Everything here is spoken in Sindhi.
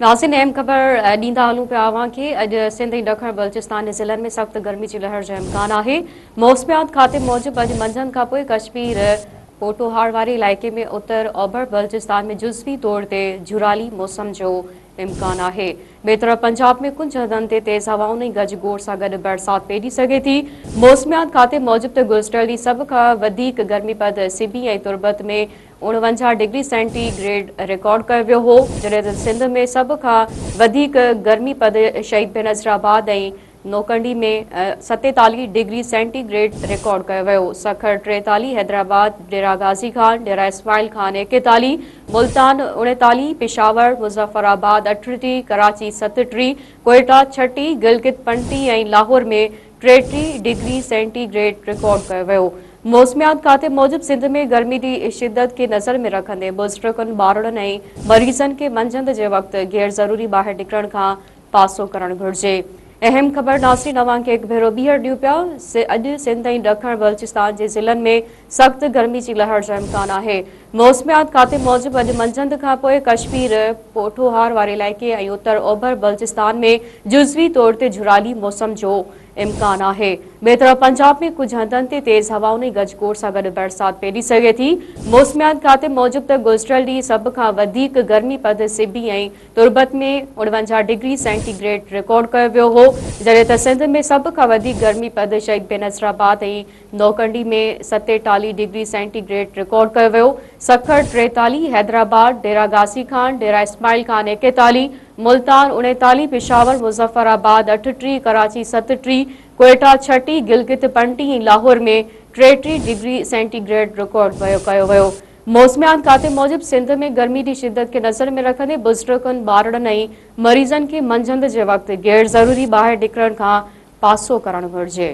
ناظرين اهم خبر ڏيندا هلون پيا اوهان کي اڄ سنڌ ۽ ڏکڻ بلوچستان جي ضلعن ۾ سخت گرمي جي لهر جو امڪان آهي موسميات کاتي موجب اڄ منجهند کانپوء ڪشمير پوٽوهار واري علائقي ۾ اتر اوڀر بلوچستان ۾ جزوي طور تي جهرالي موسم جو امڪان آهي ٻئي طرف پنجاب ۾ ڪجهه هنڌن تي تيز هوائن ۽ گج گوڙ سان گڏ برسات پئجي سگهي ٿي موسميات کاتي موجب ته گذريل ڏينهن سڀ کان وڌيڪ گرمي پد سبي ۽ تربت ۾ 49 ڊگري سينٽي گريڊ رڪارڊ ڪيو ويو هو، جڏهن ته سنڌ ۾ سڀ کان وڌيڪ گرمي پد شهيد بينظير آباد ۽ Nokkundi ۾ 47 degree centi grade record ڪيو ويو، سکر 43، حيدرآباد، ڊيرا غازي خان، ڊيرا اسماعيل خان 41، ملتان 39، پشاور، مظفر آباد 38، Karachi 37، Quetta 36، Gilgit 35 ۽ Lahore ۾ 33 degree centi grade record ڪيو ويو. موسميات کاتي موجب سنڌ ۾ گرمي جي شدت کي نظر ۾ رکندي بزرگن، ٻارڙن ۽ مريضن کي منجهند جي وقت غير ضروري ٻاهر نڪرڻ کان پاسو ڪرڻ گهرجي. اهم خبر ناظرين اوهان کي هڪ ڀيرو ٻيهر ڏيون پيا اڄ سنڌ ۽ ڏکڻ بلوچستان جي ضلعن ۾ سخت گرمي جي لهر جو امڪان آهي. موسميات کاتي موجب اڄ منجهند کانپوء ڪشمير، پوٺوهار واري علائقي ۽ اتر اوڀر بلوچستان ۾ جزوي طور تي جهرالي موسم جو امڪان آهي. ٻئي طرف پنجاب ۾ ڪجهه هنڌن تي تيز هوائن ۽ گجگوڙ سان گڏ برسات پئجي سگهي ٿي. موسميات کاتي موجب ته گذريل ڏينهن سڀ کان وڌيڪ گرمي پد سبي ۽ تربت ۾ 49 ڊگري سينٽي گريڊ رڪارڊ ڪيو ويو هو، جڏهن ته سنڌ ۾ سڀ کان وڌيڪ گرمي پد شهيد بينظير آباد ۽ Nokkundi ۾ 47 degree centi grade record ڪيو ويو، سکر 43، حيدرآباد، ڊيرا غازي خان، ڊيرا اسماعيل خان 41، ملتان 39، پشاور، مظفر آباد 38، Karachi 37، Quetta 36، Gilgit 35 ۽ Lahore ۾ 33 degree centi grade record ڪيو ويو. موسميات کاتي موجب سنڌ ۾ گرمي جي شدت کي نظر ۾ رکندي بزرگن، ٻارڙن ۽ مريضن کي منجهند جي وقت غير ضروري ٻاهر نڪرڻ کان پاسو ڪرڻ گهرجي.